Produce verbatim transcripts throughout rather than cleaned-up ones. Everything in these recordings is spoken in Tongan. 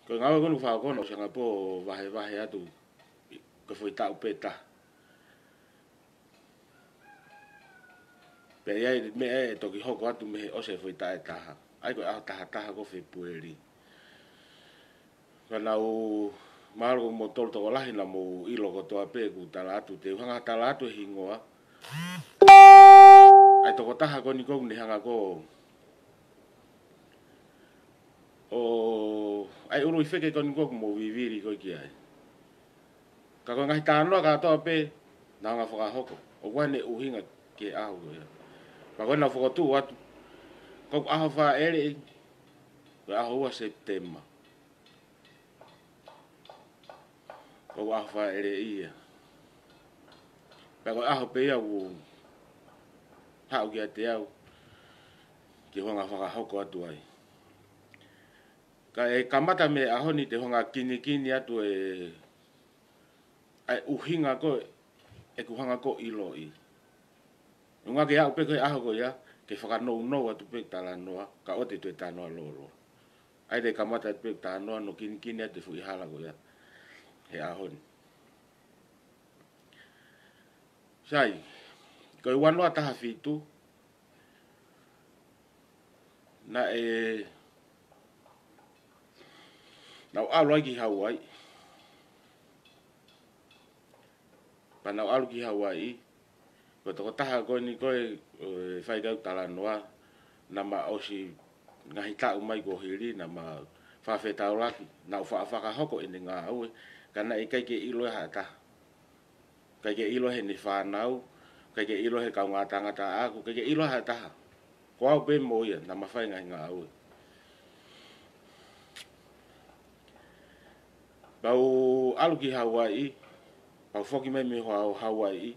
Ko e ngāue ko eni ʻoku fai ko ena ʻoku ʻikai ke u vahevahe atu ko e foʻi taʻu pē taha. Pea ʻi ai e meʻa ʻe toki hoko atu mei he ʻosi e foʻi taʻu ʻe taha. ʻA ia ko e ʻaho taha taha ko Fēpueli. Ka naʻa ku mahalo ko moutolu tokolahi naʻa mou ʻilo kotoa pē ʻeku tala atu, te u hanga tala atu e hingoa. ʻA e tokotaha ko eni ʻoku ne hanga ko ʻo, ʻa e ʻuluʻi feke ko eni ʻoku mou vivili ko ē ki ai. Ka ko e ngaahi talanoa kātoa pē naʻa ku hanga fakahoko, ʻoku ʻi ai ʻene ʻuhinga ki he ʻaho ko ia. Pea ko ena naʻa ku fokotuʻu atu, ko ʻeku ʻaho fāʻeleʻi, ko e ʻaho ua Sepitema. Ko ʻeku ʻaho fāʻeleʻi ia. Pea ko e ʻaho pē ia ʻoku haʻu kiate au ke u hanga fakahoko atu ai. Ka ʻe kamata mei he ʻaho ni te u hanga kinikini atu e, ʻa e ʻuhinga ko ē ʻeku hanga ko ē ʻiloʻi. ʻUhinga ke aʻu pē ko ē he ʻaho ko ia, ke fakanounou atu pē talanoa, ka ʻoua te u toe talanoa lōloa. ʻA ia te u kamata atu pē talanoa ʻo kinikini atu e foʻi hala ko ia he ʻaho ni. Sai, ko e ua noa taha fitu, naʻe, naʻa ku ʻalu ai ki Hauaiʻi. Pea naʻa ku ʻalu ki Hauaiʻi, ko e tokotaha ko eni ko ē, ʻo e fai ki ai ʻeku talanoa, naʻa ma ʻosi ngaahi taʻu mai kuo hili, naʻa ma fakafetaulaki, naʻa ku faʻa fakahoko ʻene ngāue, ka naʻe ʻikai ke ʻilo ia ʻe ha taha. ʻIkai ke ʻilo ʻe heʻene fānau, ʻikai ke ʻilo ʻe he kaungā tangata ʻaʻaku, ʻikai ke ʻilo ʻe ha taha. Ko au pē mo ia, naʻa ma fai e ngaahi ngāue. Pea u ʻalu ki Hauaiʻi, pea u foki mai mei Hau-, Hauaiʻi,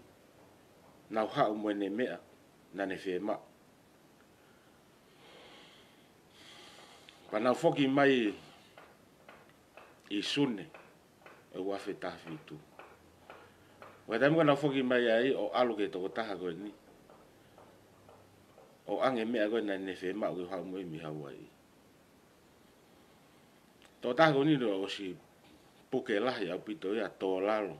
naʻa ku haʻu mo ʻene meʻa naʻa ne fiemaʻu. Pea naʻa ku foki mai ʻi Sune ʻo e ua afe taha fitu. Ko e taimi ko ē naʻa ku foki mai ai ʻo ʻalu ki he tokotaha ko eni, ʻo ʻoange e meʻa ko ē naʻa ne fiemaʻu ke u haʻu mo ia mei Hauaiʻi. Tokotaha ko eni naʻe ʻosi puke lahi ʻaupito ia, tō lalo.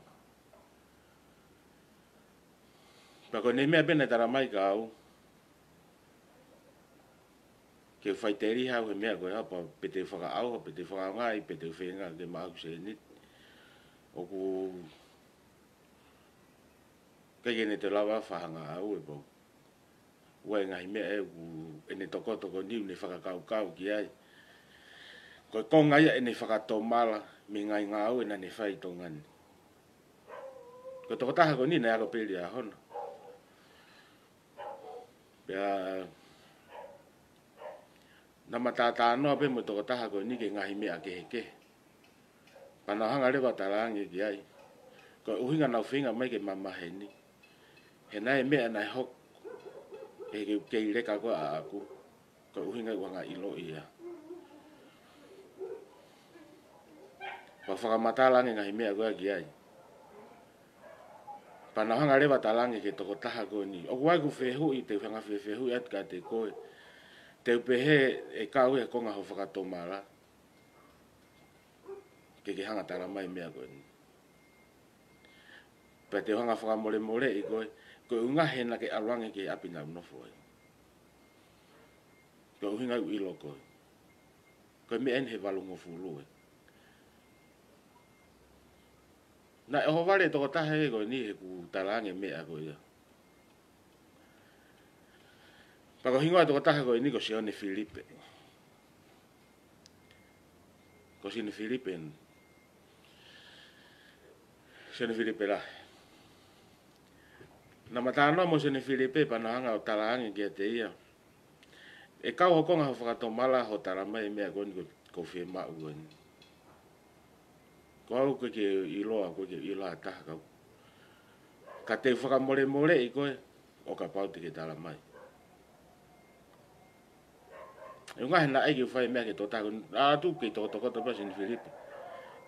Pea ko ʻene meʻa pē naʻe tala mai kiate au, ke u faʻiteliha au he meʻa ko ia, pea pe te u fakaʻauha, pe te u fakaʻaongaʻi, pe te u feinga ke maʻu haku sēniti. ʻOku ʻikai ke ne toe lava fakahanga au e pau. ʻOku ʻi ai e ngaahi meʻa ʻoku ʻene tokoto ko eni ʻoku ne fakakaukau ki ai. Ko e konga ia ʻene fakatomala mei he ngaahi ngāue naʻa ne fai ʻi Tonga ni. Ko e tokotaha ko eni naʻe ako pē ʻi he ʻaho na. Pea naʻa ma talanoa pē mo e tokotaha ko eni ki he ngaahi meʻa kehekehe. Pea naʻa ku hanga leva ʻo talaange ki ai, ko e ʻuhinga naʻa ku feinga mai ke mamahi ni, he naʻe ʻi ai e meʻa naʻe hoko, he ʻikai ke u kei leka ko ē ʻaʻaku, ko e ʻuhinga ʻeku hanga ʻiloʻi ia. Pea u fakamatala ange e ngaahi meʻa ko ia ki ai. Pea naʻa ku hanga leva ʻo talaange ki he tokotaha ko eni, ʻoku ʻi ai ʻeku fehuʻi, te u hanga fefehuʻi atu kiate koe, te u pehē ʻe kau ia he konga hoʻo fakatomala ke ke hanga ʻo tala mai e meʻa ko eni. Pea te u hanga ʻo fakamolemoleʻi koe, ko e ʻuhinga he naʻa ke ʻalu ange ki he ʻapi naʻa ku nofo ai. Ko e ʻuhinga ʻeku ʻilo koe. Ko e meʻa eni he valungofulu ē. Naʻe ʻohovale e tokotaha ko eni heʻeku talaange e meʻa ko ia. Pea ko e hingoa e tokotaha ko eni ko Sione Filipe. Ko Sione Filipe eni. Sione Filipe Lahi. Naʻa ma talanoa mo Sione Filipe pea naʻa ku hanga ʻo talaange kiate ia, ʻe kau hoʻo konga hoʻo fakatomala hoʻo tala mai e meʻa ko eni ʻoku ou fiemaʻu ko eni. Ko au ʻoku ʻikai ke u ʻilo, ʻoku ʻikai ke u ʻilo ʻe ha taha kau. Ka te u fakamolemoleʻi koe ʻo kapau te ke tala mai. ʻUhinga he naʻe ʻikai ke u fai e meʻa ki he tokotaha ko eni, ʻa atu kei tokotokoto pē ʻa Sione Filipe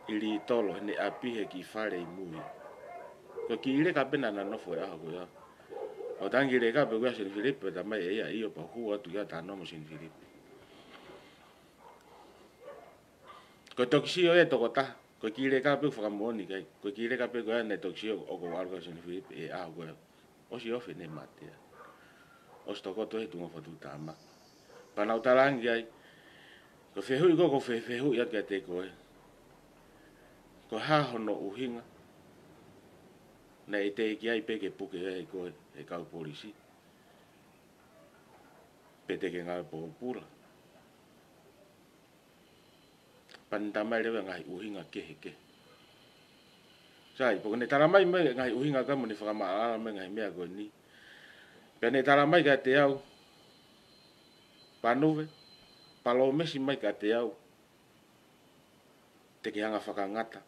ʻi Litolo, heʻene ʻapi he kiʻi fale ʻi mui. Ko e kiʻi leka pē naʻa na nofo he ʻaho ko ia. ʻO tangi leka pē ko ia ʻa Sione Filipe, pea tala mai ʻe ia ʻio, pea u hū atu ia ʻo talanoa mo Sione Filipe. Ko e toki sio ʻe tokotaha, ko e kiʻi leka pē ʻoku fakamoʻoni ki ai, ko e kiʻi leka pē ko ē naʻe toki sio ʻoku ʻalu ki ai Sione Filipe he ʻaho ko ē. ʻOsi ofi ʻene mate ai. ʻOsi tokoto he tuʻunga fakatuʻutāmaki. Pea nau talaange ai, ko e fehuʻi ko ē ʻoku ou fefehuʻi atu kiate koe, ko e hā hono ʻuhinga naʻe teʻeki ai pē ke puke ai koe ʻe he kau polisi, pe te ke ngāue pōpula? Pea ne talamai leva e ngaahi ʻuhinga kehekehe. Sai, pea ko ʻene talamai mai e ngaahi ʻuhinga ko ē mo ʻene fakamaʻalaʻala mai e ngaahi meʻa ko eni, pea ne talamai kiate au, Panuve, palōmesi mai kiate au te ke hanga ʻo fakangata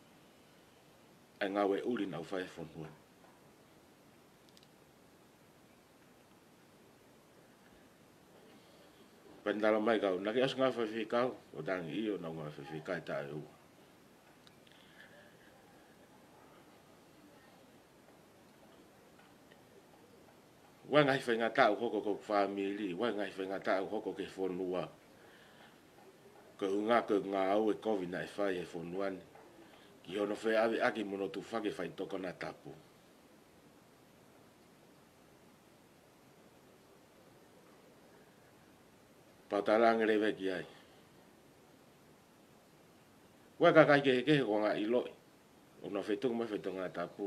ʻa e ngāue ʻuli naʻa ku fai he fonua ni. Pea ne talamai kiate au, naʻa ke ʻosi ngāue fakafaifekau? ʻOku ou talaange, ʻio, naʻa ku ngāue fakafaifekau e taʻu ʻe ua. ʻOku ʻi ai e ngaahi faingataʻa ʻoku hoko ki hoku fāmili, ʻoku ʻi ai e ngaahi faingataʻa ʻoku hoko ki he fonua, koeʻuhinga ko e ngāue kovi naʻe fai he fonua ni, ki hono feʻaveʻaki mo hono tufaki e faitoʻo konatapu. Pea u talaange leva ki ai, ʻoku ʻi ai e kakai kehekehe ʻoku ou ʻiloʻi ʻoku nau fetuku mai he faitoʻo konatapu.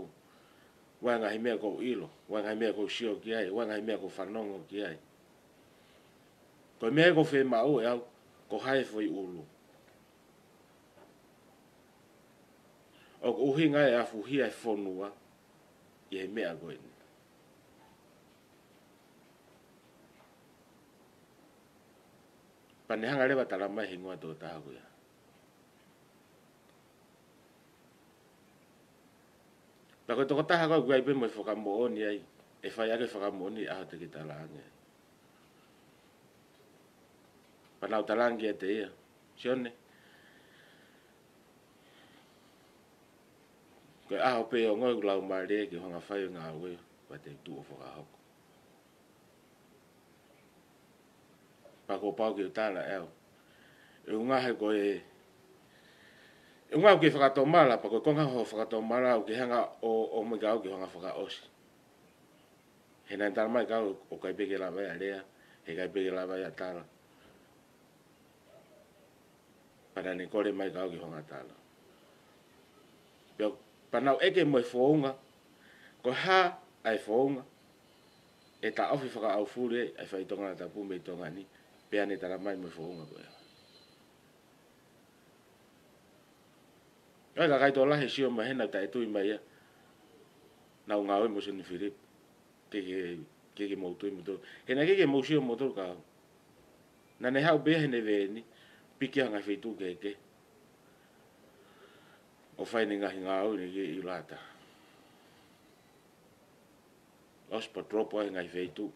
ʻOku ʻi ai e ngaahi meʻa ʻoku ou ʻilo, ʻoku ʻi ai e ngaahi meʻa ʻoku ou sio ki ai, ʻoku ʻi ai e ngaahi meʻa ʻoku ou fanongo ki ai. Ko e meʻa ʻoku ou fiemaʻu ʻe au, ko hai e foʻi ʻulu ʻoku ʻuhinga ai e afuhia e fonua ʻi he meʻa ko eni. Pea ne hanga leva ʻo talamai e hingoa ʻo e tokotaha ko ia. Pea ko e tokotaha ko ē ʻoku ʻi ai pē mo e fakamoʻoni ai, ʻe fai ʻaki e fakamoʻoni he ʻaho te ke talaange ai. Pea naʻa ku talaange kiate ia, Sione, ko e ʻaho pē ʻe ongo ʻeku laumālie ke u hanga ʻo fai e ngāue, pea te u tuʻu ʻo fakahoko. Pea kuo pau ke u tala ʻe au, ʻuhinga he ko e, ʻuhinga ʻoku ke fakatomala, pea ko e konga hoʻo fakatomala ʻoku ke hanga ʻo, ʻo ʻomai kiate au ke u hanga ʻo fakaʻosi. He naʻe talamai kiate au ʻoku ʻikai pē ke lava ia ʻo lea, he ʻikai pē ke lava ia ʻo tala. Pea naʻa ne kole mai kiate au ke u hanga ʻo tala. Pea, pea naʻa ku ʻeke mo e founga, ko e hā ʻa e founga ʻe taʻofi fakaʻaufuli ai ʻa e faitoʻo konatapu mei Tonga ni, pea ne talamai mo e founga ko ia. ʻOku ʻi ai e kakai tokolahi ʻoku sio mai heni ʻoku taʻetui mai ia naʻa ku ngāue mo Sione Filipe. Ke, ke, ke, ke mou tui moutolu. He naʻe ʻikai ke mou sio moutolu kia au. Naʻa ne haʻu pē ia heʻene veeni, piki ʻa e ngaahi feituʻu kehekehe ʻo fai ʻene ngaahi ngāue, naʻe ʻikai ke ʻilo ha taha. ʻOsi pea drop ʻa e ngaahi feituʻu.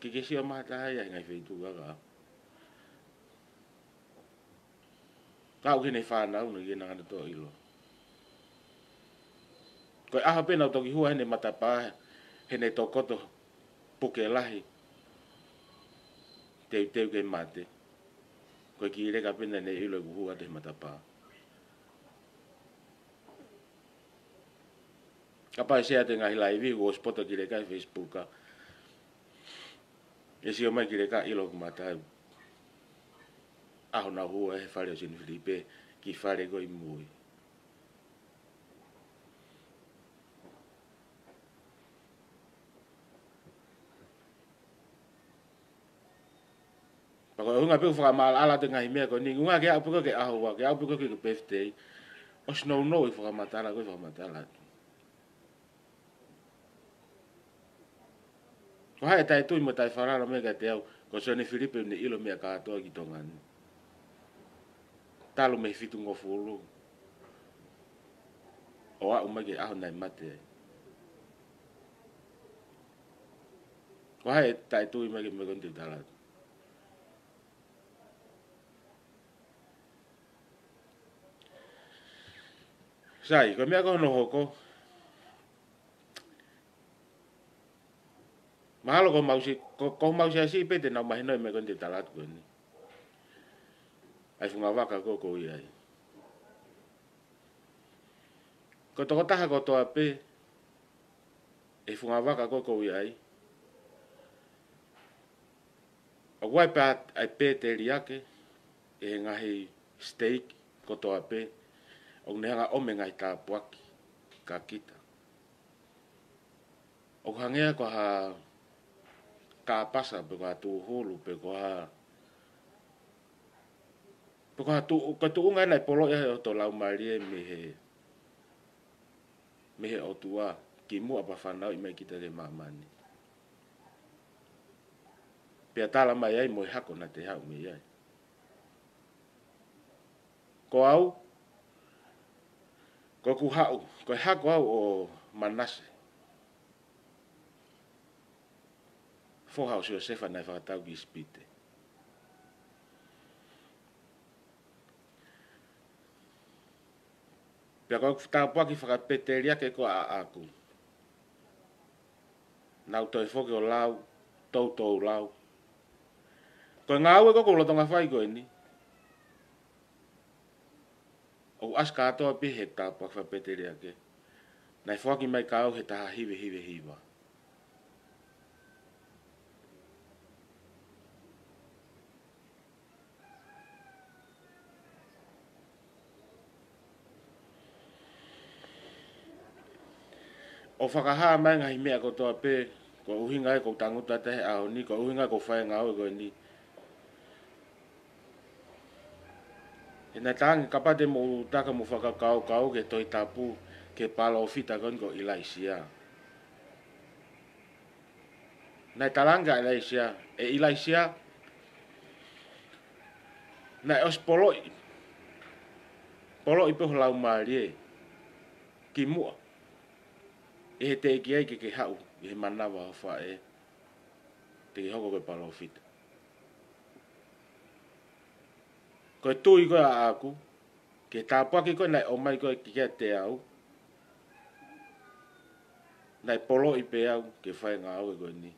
ʻIkai ke sio mai ha taha ia he ngaahi feituʻu kia au. Kau ki heʻene fānau, naʻe ʻikai ke nau ngata ʻo ʻilo. Ko e ʻaho pē naʻa ku toki hua heʻene matapā, heʻene tokoto puke lahi, teuteu ke mate, ko e kiʻi leka pē naʻa ne ʻilo ʻeku hū atu he matapā. Kapau ʻe share atu e ngaahi live, kuo ʻosi poto e kiʻi leka he Facebook, ʻe sio mai e kiʻi leka ʻo ʻilo ʻeku mata he ʻaho naʻa ku hū ai he fale ʻo Sione Filipe, kiʻi fale ko ē ʻi mui. Pea ko e ʻuhinga pē ʻoku ou fakamaʻalaʻala atu e ngaahi meʻa ko eni, ʻuhinga ke aʻu pē ko ē ki he ʻaho ua, ke aʻu pē ko ē ki he birthday, ʻosi nounou e fakamatala ko ē ʻoku ou fakamatala atu. Ko hai ʻe taʻetui mo taʻefalala mai kiate au, ko Sione Filipe naʻe ʻilo e meʻa kātoa ki Tonga ni. Talu mei he fitungofulu ʻo aʻu mai ki he ʻaho naʻe mate ai. Ko hai ʻe taʻetui mai ki he meʻa ko eni te u tala atu. Sai, ko e meʻa ko hono hoko. Mahalo ko homau si-, ko, ko homau siasi pē te nau mahino e meʻa ko eni te u tala atu ko eni. ʻA e funga vaka ko ē ʻoku ou ʻi ai. Ko e tokotaha kotoa pē ʻi he fungavaka ko ē ʻoku ou ʻi ai, ʻoku ʻi ai pē ʻa e pēteliake ʻi he ngaahi siteiki kotoa pē ʻoku ne hanga ʻo ʻomi e ngaahi tāpuaki kia kita. ʻOku hangē ia ko ha kāpasa pe ko ha tūhulu pe ko ha, pe ko ha tuʻu, ko e tuʻunga ia naʻe poloʻi ai hoto laumālie mei he, mei he ʻOtua kimuʻa pea fanauʻi mai kita ki māmani. Pea tala mai ai mo e hako naʻa te haʻu mei ai. Ko au, ko ʻeku haʻu, ko e hako au ʻo Manase, foha ʻo Siosefa naʻe fakatau ki ʻIsipite. Pea ko ʻeku tāpuaki fakapēteliake ko ē ʻaʻaku, naʻa ku toe foki ʻo lau, toutou lau. Ko e ngāue ko ē ʻoku ou lolotonga fai ko eni, ʻoku ʻasi kātoa pē he tāpuaki fakapēteliake naʻe foaki mai kiate au he taha hiva hiva hiva. ʻO fakahā mai e ngaahi meʻa kotoa pē, ko e ʻuhinga ia ʻoku ou tangutu atu ai he ʻaho ni, ko e ʻuhinga ia ʻoku ou fai e ngāue ko eni. He naʻe talaange, kapau te mou taka mo fakakaukau ki he Tohi Tapu, ki he palōfita ko eni ko ʻIlaisiā. Naʻe talaange kia ʻIlaisiā, ʻe ʻIlaisiā, naʻe ʻosi poloʻi, poloʻi pē ho laumālie kimuʻa ʻi he teʻeki ai ke ke haʻu ʻi he manava ʻo ho faʻē, te ke hoko ko e palōfita. Ko e tui ko ē ʻaʻaku ki he tāpuaki ko ē naʻe ʻomai ko ē kiate au, naʻe poloʻi pē au ke fai e ngāue ko eni.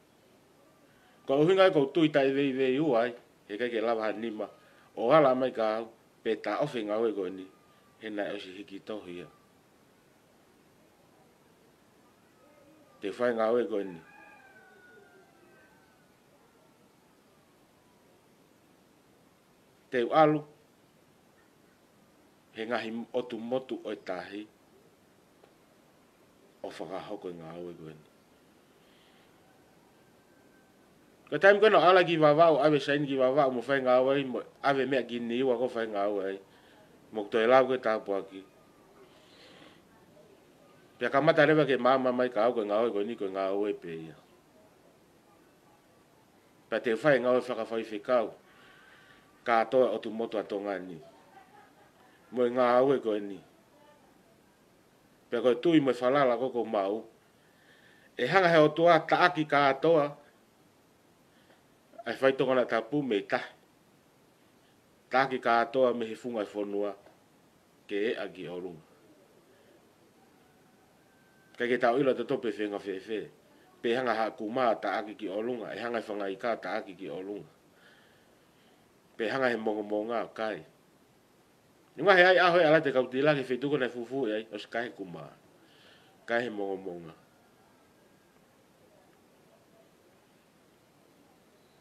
Ko e ʻuhinga ia ʻoku ou tui taʻeveiveiua ai, he ʻikai ke lava ha nima ʻo ala mai kia au pe taʻofi e ngāue ko eni, he naʻe ʻosi hiki tohi ia. Te u fai e ngāue ko eni. Te u ʻalu he ngaahi ʻotu motu ʻo e tahi ʻo fakahoko e ngāue ko eni. Ko e taimi ko ē naʻa ku ʻalu ki Vavaʻu, ʻave saini ki Vavaʻu mo fai e ngāue ai, mo ʻave meʻa ki Niua ʻo fai e ngāue ai, mo toe lau ko ē e tāpuaki. Pea kamata leva ke maama mai kia au ko e ngāue ko eni ko e ngāue pē ia. Pea te u fai e ngāue fakafaifekau kātoa ʻotu motu ʻa Tonga ni mo e ngāue ko eni. Pea ko e tui mo e falala ko ē ʻoku ou maʻu, ʻe hanga he ʻOtua ʻo taʻaki kātoa ʻa e faitoʻo konatapu mei tahi. Taʻaki kātoa mei he funga ʻo e fonua ke ʻeʻa ki ʻolunga. ʻIkai ke tau ʻilo ʻe tautolu pe feinga fēfē. Pe hanga ha kumā ʻo taʻaki ki ʻolunga, ʻe hanga e fanga ika ʻo taʻaki ki ʻolunga, pe hanga he mongomonga ʻo kai. Neongo he ʻi ai e ʻaho ʻe ala ʻete kau tila ki he feituʻu ko ē naʻe fufū ai, ʻosi kai he kumā, kai he mongomonga,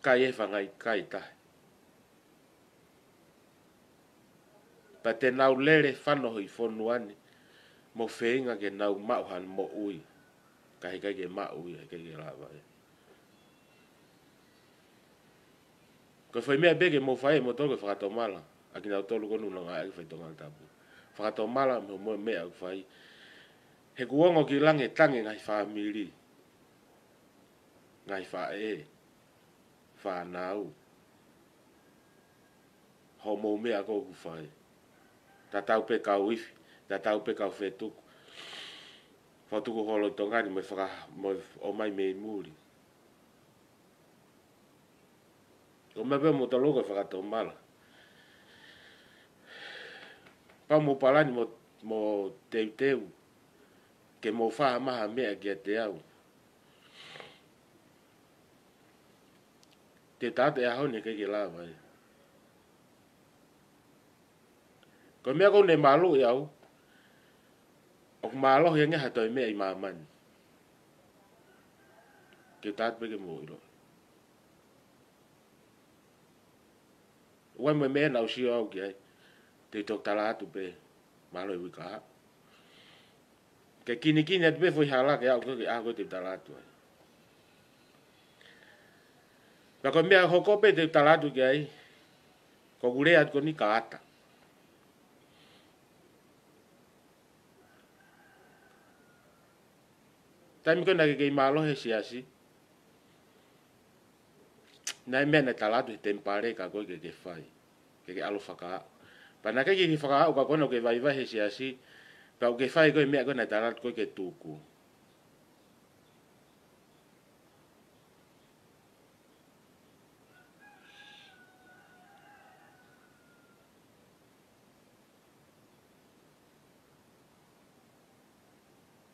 kai e fanga ika ʻi tahi. Pea te nau lele fano ʻi he fonua ni mo feinga ke nau maʻu ha moʻui, ka heʻikai ke maʻu ia, heʻikai ke lava ia. Ko e foʻi meʻa pē ke mou fai ʻe moutolu ko e fakatomala ʻa kinautolu ko ē ʻoku nau ngāueʻaki e faitoʻo konatapu. Fakatomala mo e meʻa ʻoku fai. He kuo ongo ki langi e tangi e ngaahi fāmili, ngaahi faʻē, fānau, hoʻomou meʻa ko ē ʻoku fai. Tatau pē kau ifi, tatau pē kau fetuku. Fakatuku holo ʻi Tonga ni mo e faka-, mo e ʻomai mei muli. Ko e meʻa pē ʻa moutolu ko e fakatomala. Kapau ʻoku mou palani mo, mo teuteu ke mou fakahā mai ha meʻa kiate au, te u tala atu ʻe ʻaho ni heʻikai ke lava ia. Ko e meʻa ko ē ʻoku ne maluʻi au, ʻOku mālohi ange ha toe meʻa ʻi māmani. Ke u tala atu pē ke mou ʻilo. Ua mo e meʻa naʻa ku sio au ki ai. Te u toki tala atu pē. Mālō e uike kahaʻu. Ke kinikini atu pē foʻi hala ke aʻu ki he ʻaho ko ē te u tala atu ai. Pea ko e meʻa hoko pē te u tala atu ki ai. Ko ʻeku lea atu ko eni ka ata. Taimi ko ē naʻa ke kei mālohi he siasi. Naʻe meʻa naʻe tala atu he temipale ka ko ē ke ke fai. Ke ke ʻalu ʻo fakaaʻu. Pea naʻa ke kei fakaaʻu ka ko ē naʻa ke vaivai he siasi. Pea ʻoku ke fai ko ē meʻa ko ē naʻe tala atu ko ē ke tuku.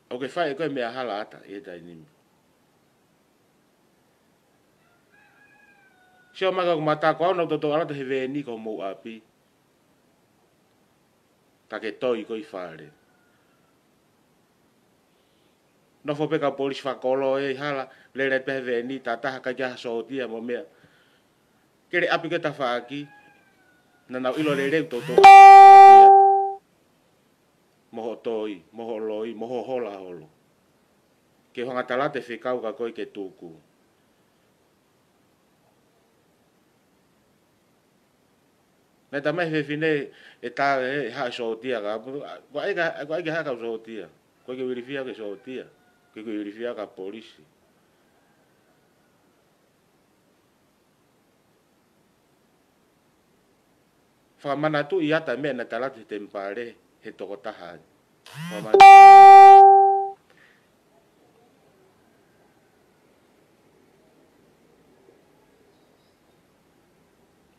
ʻOku ke fai ko ē meʻa hala ata ʻi he taimi ni. Sio mai ka ʻoku mata ko au naʻa ku toutou ʻalu atu he veeni ki homou ʻapi. Ka ke toi ko ē ʻi fale. Nofo pē kau polisi fakakolo ʻi hala, lele pē he veeni, tataha kai kia sōtia mo meʻa. Ke le ʻapi ke tafaʻaki, naʻa nau ʻilo lelei ʻoku toutou mo hoʻo toi, mo hoʻo loi, mo hoʻo hola holo. Ke u hanga tala atu e fekau ka ko ē ke tuku. Naʻe tā mai fefine ʻe tā ʻe haʻa sōtia ka, ko ai ka, ko ai ka haʻa kau sōtia. Ko ai ke ilifia ke sōtia. Ko ai ke ilifia ka polisi. Fakamanatu ʻi ata meʻa naʻe tala atu he temipale he tokotaha. Fakamanatu.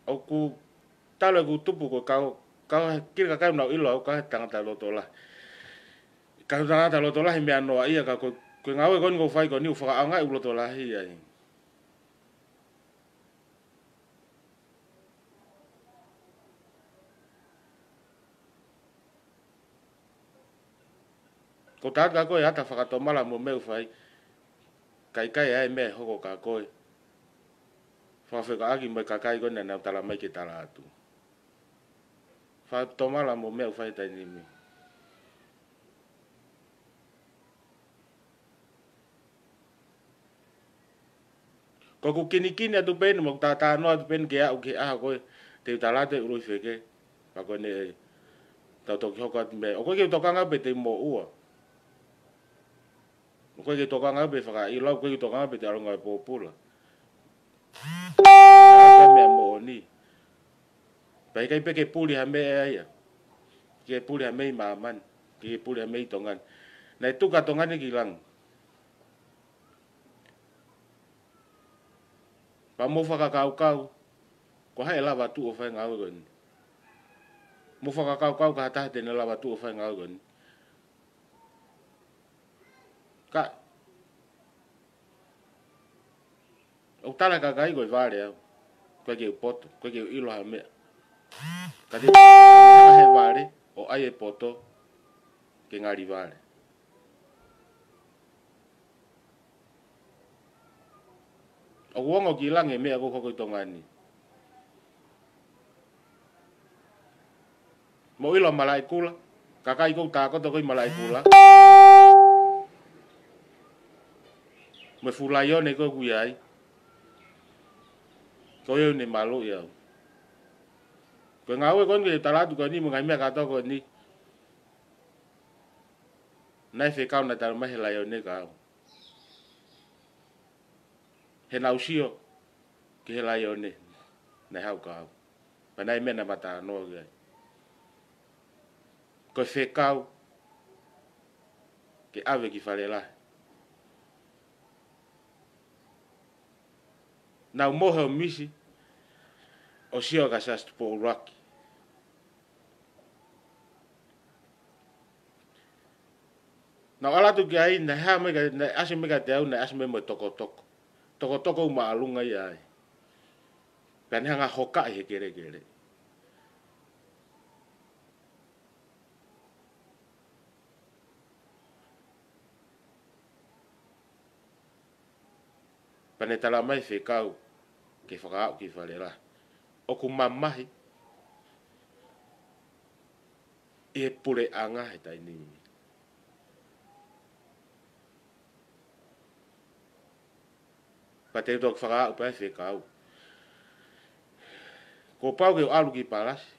ʻOku talu ʻeku tupu ko e kau, kau he kili kakai naʻa nau ʻilo au kau he tangata loto lahi. Kau tangata loto lahi meʻa noa ia ka ko, ko e ngāue ko eni ʻoku ou fai ko eni ʻoku fakaʻaongaʻi ʻeku loto lahi ai. Ko e tangata ko ē ʻata fakatomala mo e meʻa ʻoku fai. Ka ʻikai ai meʻa ʻe hoko ka ko e fakafekauʻaki mo e kakai ko ē naʻa nau tala mai ke tala atu. Fakatomala mo e meʻa ʻoku fai he taimi ni. Ko ʻeku kinikini atu pē eni, mo ʻeku tātānoa atu pē eni ke aʻu ki he ʻaho ko ē te u tala atu e ʻuluʻi feke. Pea ko ʻene tau toki hoko atu meʻa. ʻOku ʻikai ke u tokanga pē te u moʻua. ʻOku ʻikai ke u tokanga pē fakaʻilo, ʻoku ʻikai ke u tokanga pē te u ʻalu ʻo ngāue pōpula. Ka ko e meʻa moʻoni. Pea ʻikai pē ke puli ha meʻa ia. Ke puli ha meʻa ʻi māmani. Ke puli ha meʻa ʻi Tonga ni. Naʻe tuku ʻa Tonga ni ki langi. Pea mou fakakaukau, ko hai ʻe lava tuʻu ʻo fai e ngāue ko eni. Mou fakakaukau ki ha taha te ne lava tuʻu ʻo fai e ngāue ko eni. Ka, ʻoku tala e kakai ko e vale au. ʻOku ʻikai ke u poto, ʻoku ʻikai ke u ʻilo ha meʻa. Ka te he vale, ʻo ʻai e poto, ke ngali vale. ʻOku ongo ki langi e meʻa ʻoku hoko ʻi Tonga ni. Mou ʻilo Malaʻekula, kakai ʻoku tākoto ko ē ʻi Malaʻekula. Mo e fuʻu laione ko ē ʻoku ʻi ai. Ko ia ʻoku ne maluʻi au. Ko e ngāue ko eni ke tala atu ko eni mo e ngaahi meʻa kātoa ko eni. Naʻe fekau naʻe tala mai he laione kia au. He naʻa ku sio ki he laione naʻe haʻu kia au. Pea naʻe meʻa naʻa ma talanoa ki ai. Ko e fekau ke ʻave ki Falelahi. Naʻa ku mohe ʻo misi ʻo sio kia Siaosi Tupou ʻUluaki. Naʻa ku ʻalu atu ki ai, naʻe hā mai ka, naʻe ʻasi mai kiate au, naʻe ʻasi mai mo e tokotoko. Tokotoko ʻoku māʻolunga ia ai. Pea ne hanga ʻo hokaʻi he kelekele. Pea ne talamai e fekau ke fakaaʻu ki fale lahi. ʻOku mamahi ʻi he puleʻanga he taimi ni. Pea te u toki fakaaʻu pē e fekau. Kuo pau ke u ʻalu ki Palasi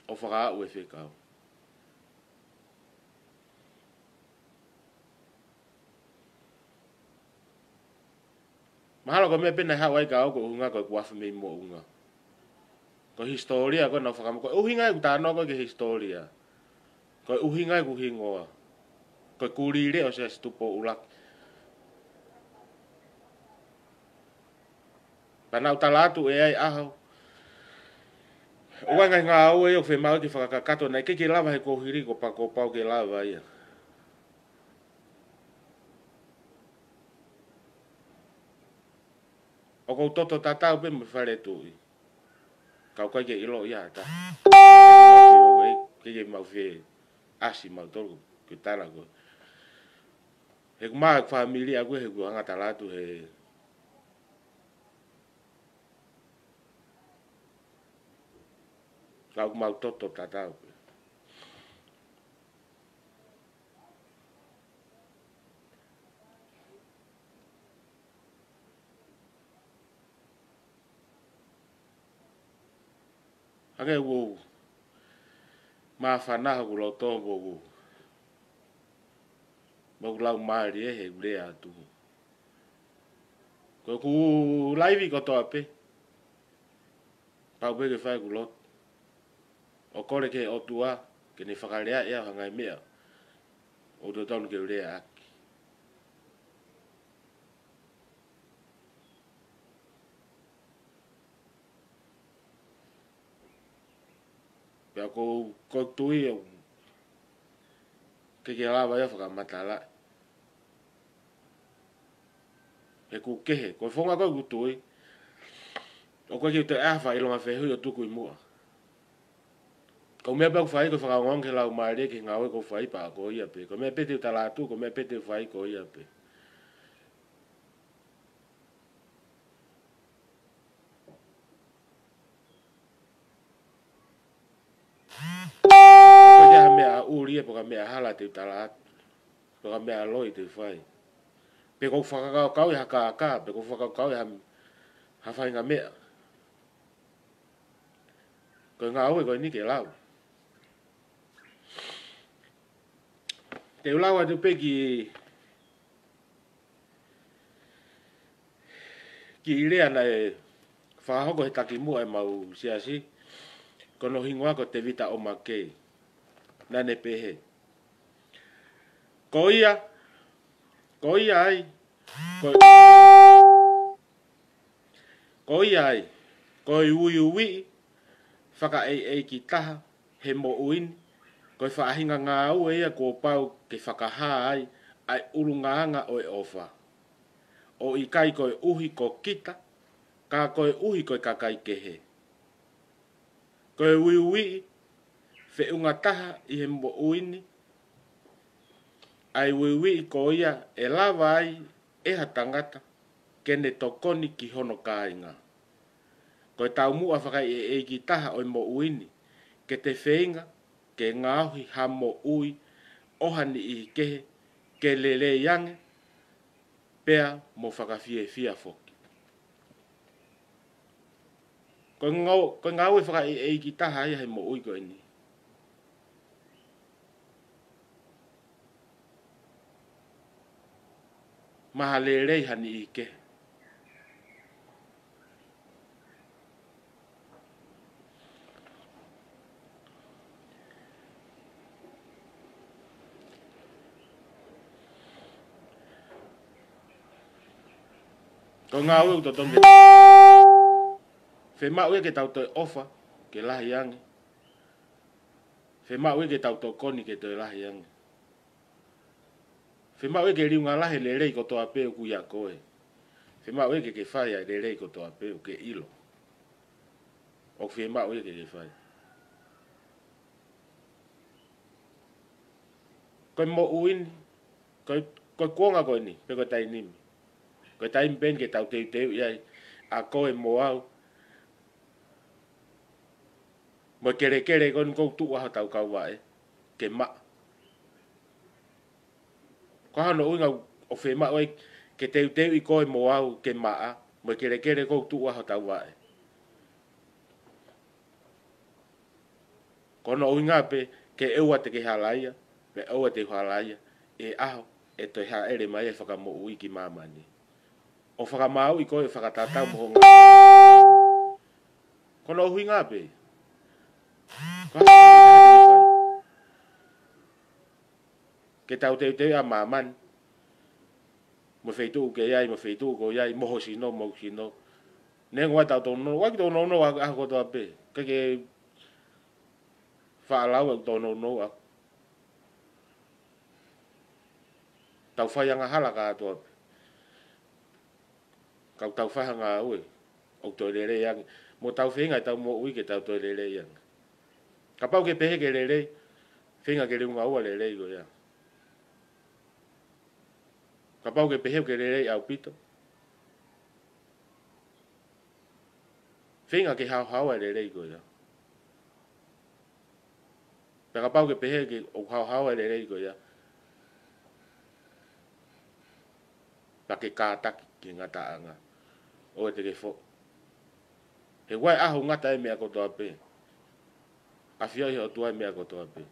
ʻo fakaaʻu e fekau. Mahalo ko e meʻa pē naʻe haʻu ai kia au ko e ʻuhinga ko ʻeku afe mei moʻunga. Ko e hisitōlia ko ē naʻa ku fakamo-, ko e ʻuhinga ʻeku talanoa ko ē ki he hisitōlia. Ko e ʻuhinga ʻeku hingoa. Ko e kulī lea ʻo Siaosi Tupou ʻUluaki. Pea naʻa ku tala atu ʻe au ʻi he ʻaho, ʻoku ʻi ai e ngaahi ngāue ʻoku fiemaʻu ke fakakakato, naʻe ʻikai ke lava he kuohili, kuo pau, kuo pau ke lava ia. ʻOku ou toto tatau pē mo e fale tuʻi. Ka ʻoku ʻikai ke ʻilo ia ʻe ha taha. ʻIkai ke mau fie ʻasi mautolu ke tala ko ē. He ʻoku mā ʻeku fāmili ʻaʻaku he ʻoku ou hanga tala atu he Ka ʻoku mau toto tatau pē. Hangē ʻoku ou māfana hoku loto mo hoku, mo hoku laumālie he ʻeku lea atu. Ko ʻeku laivi kotoa pē, pau pē ke fai ʻeku lotu ʻo kole ki he ʻOtua ke ne fakaleaʻi au ha ngaahi meʻa ʻoku totonu ke u leaʻaki. Pea ko, ko e tui ʻoku ʻikai ke lava ia ʻo fakamatalaʻi. He ʻoku kehe, ko e founga ko ē ʻeku tui, ʻoku ʻikai ke u toe ʻai ha fakaʻilonga fehuʻi ʻo tuku ʻi muʻa. Ko e meʻa pē ʻoku fai ko e fakaongoongo ki he laumālie ki he ngāue ʻoku ou fai pea ko ia pē. Ko e meʻa pē te u tala atu, ko e meʻa pē te u fai ko ia pē. Ko e hā e meʻa ʻuli ē pe ko e hā e meʻa hala te u tala atu, pe ko e hā e meʻa loi te u fai. Pe ʻoku ou fakakaukauʻi ha kākā, pe ʻoku ou fakakaukauʻi ha, ha faʻahinga meʻa. Ko e ngāue ko eni ke lau. Te u lau atu pē ki kiʻi lea naʻe fakahoko he takimuʻa ʻemau siasi, ko hono hingoa ko Tevita ʻOmakei. Naʻa ne pehē: Ko ia, ko ia ai, ko, ko ia ai, ko e uiuiʻi fakaʻeiʻeiki taha he moʻui ni, ko e faʻahinga ngāue ia kuo pau ke fakahā ai ʻa e ʻulungaanga ʻo e ʻofa. ʻO ʻikai koeʻuhi ko kita, ka koeʻuhi ko e kakai kehe. Ko e uiuiʻi feʻunga taha ʻi he moʻui ni, ʻa e uiuiʻi ko ia ʻe lava ai ʻe ha tangata ke ne tokoni ki hono kāinga. Ko e taumuʻa fakaʻeiʻeiki taha ʻo e moʻui ni, ke te feinga ke ngaohi ha moʻui ʻo ha niʻihi kehe ke lelei ange pea mo fakafiefia foki. Ko e ngau-, ko e ngāue fakaʻeiʻeiki taha ia he moʻui ko eni. Maʻa ha lelei ha niʻihi kehe. Ko e ngāue ʻoku totonu ke, fiemaʻu ia ke tau toe ʻofa ke lahi ange. Fiemaʻu ia ke tau tokoni ke toe lahi ange. Fiemaʻu ia ke liunga lahi e lelei kotoa pē ʻoku ʻia koe. Fiemaʻu ia ke ke fai ʻa e lelei kotoa pē ʻoku ke ʻilo ʻoku fiemaʻu ia ke ke fai. Ko e moʻui ni, ko e, Ko e kuonga ko eni, pe ko e taimi ni. Ko e taimi pē eni ke tau teuteuʻi ai ʻa koe mo au. Mo e kelekele ko eni ʻoku tuʻu ai hotau kauvaʻe ke maʻa. Ko hono ʻuhinga ʻoku fiemaʻu ai ke teuteuʻi koe mo au ke maʻa, mo e kelekele ʻoku tuʻu ai hotau vaʻe. Ko hono ʻuhinga pē ke ʻoua te ke halaia, pe ʻoua te u halaia, ʻi he ʻaho ʻe toe hāʻele mai e Fakamoʻui ki māmani ʻo fakamāuʻi koe ʻo fakatatau mo ho ngaahi. Ko hono ʻuhinga pē. Ko ke tau teuteu ʻa māmani. Mo e feituʻu ke ʻi ai, mo e feituʻu ko ʻi ai, mo ho sino, mo hoku sino. Neongo ʻetau tōnounou, ʻoku ʻikai ke tōnounou ʻa, ʻa kotoa pē. Ke ke faʻa lau ʻetau tōnounou ʻa. Tau fai angahala kātoa pē. Kau tau fai ha ngāue ʻoku toe lelei ange. Mo tau feinga ʻetau moʻui ke tau toe lelei ange. Kapau ke pehē ke lelei, feinga ke liunga ua lelei ko ia. Kapau ke pehē ke lelei ʻaupito, feinga ke haohaoa e lelei ko ia. Pea kapau ke pehē ke ʻoku haohaoa e lelei ko ia, pea ke kātaki ki he ngataʻanga ʻoua te ke foʻi. He ʻoku ʻi ai e ʻaho ʻe ngata ai e meʻa kotoa pē. ʻAfioʻi ʻe he ʻOtua e meʻa kotoa pē.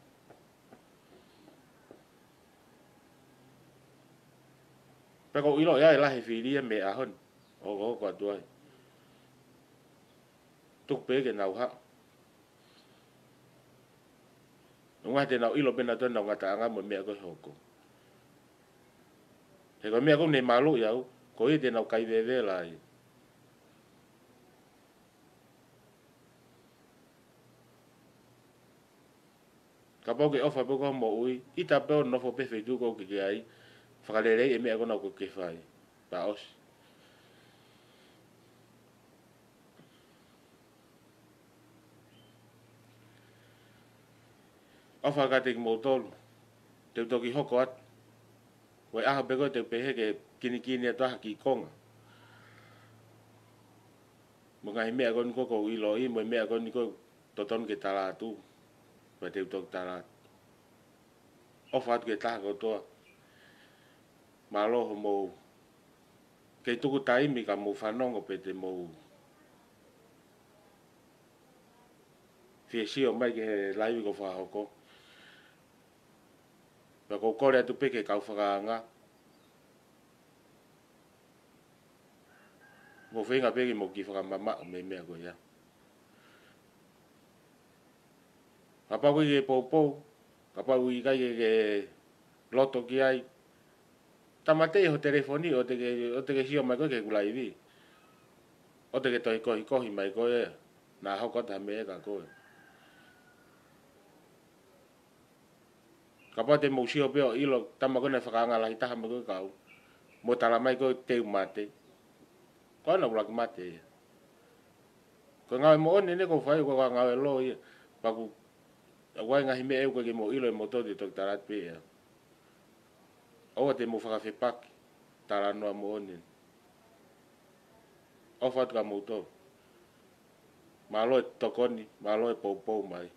Pea ʻoku ou ʻilo ʻe ʻi ai e lahi e fili ia mei he ʻaho ni ʻo hokohoko atu ai. Tuku pē ke nau haʻu. ʻOku ʻi ai te nau ʻilo pē nautolu ʻenau ngataʻanga mo e meʻa ko ē ʻe hoko. He ko e meʻa ko ē naʻe maluʻi au, ko ia te nau kai vevela ai. Kapau ke ʻofa pē ko ē hoʻo moʻui, ʻita pē ʻo nofo pē he feituʻu ko ē ʻoku ke ʻi ai, fakaleleiʻi e meʻa ko ena ʻoku ke fai. Pea ʻosi. ʻOfa kiate kimoutolu, te u toki hoko atu. Ko e ʻaho pē ko ē te u pehē ke kinikini atu ha kiʻi konga. Mo e ngaahi meʻa ko eni ko ē ʻoku ou ʻiloʻi, mo e meʻa ko eni ko ē totonu ke tala atu, pea te u toki tala atu. ʻOfa atu ki he taha kotoa. Mālō hoʻomou kei tuku taimi ka mou fanongo pe te mou fie sio mai ki he laivi kuo fakahoko. Pea ʻoku ou kole atu pē ki he kau fakaanga. Mou feinga pē ke mou kiʻi fakamamaʻo mei he meʻa ko ia. Kapau ʻoku ʻikai ke poupou, kapau ʻoku ʻikai ke, ke loto ki ai, tāmateʻi ho telefoni ʻo te ke, ʻo te ke sio mai ko ē ki heʻeku laivi. ʻO te ke toe kohikohi mai ko ē, naʻa hoko atu ha meʻa kia koe. Kapau te mou sio pē ʻo ʻilo, tama ko ena fakaanga lahi taha mai ko ē kau. Mo tala mai ko ē te u mate. Ko ena ʻuluaki mate ia. Ko e ngāue moʻoni eni ʻoku ou fai, ko e ngāue loi ia. Pea ʻoku, ʻoku ʻi ai e ngaahi meʻa ʻoku ʻikai ke mou ʻilo ʻe moutolu te u toki tala atu pē ia. ʻOua te mou fakafepaki, talanoa moʻoni eni. ʻOfa atu kia moutolu. Mālō e tokoni, mālō e poupou mai.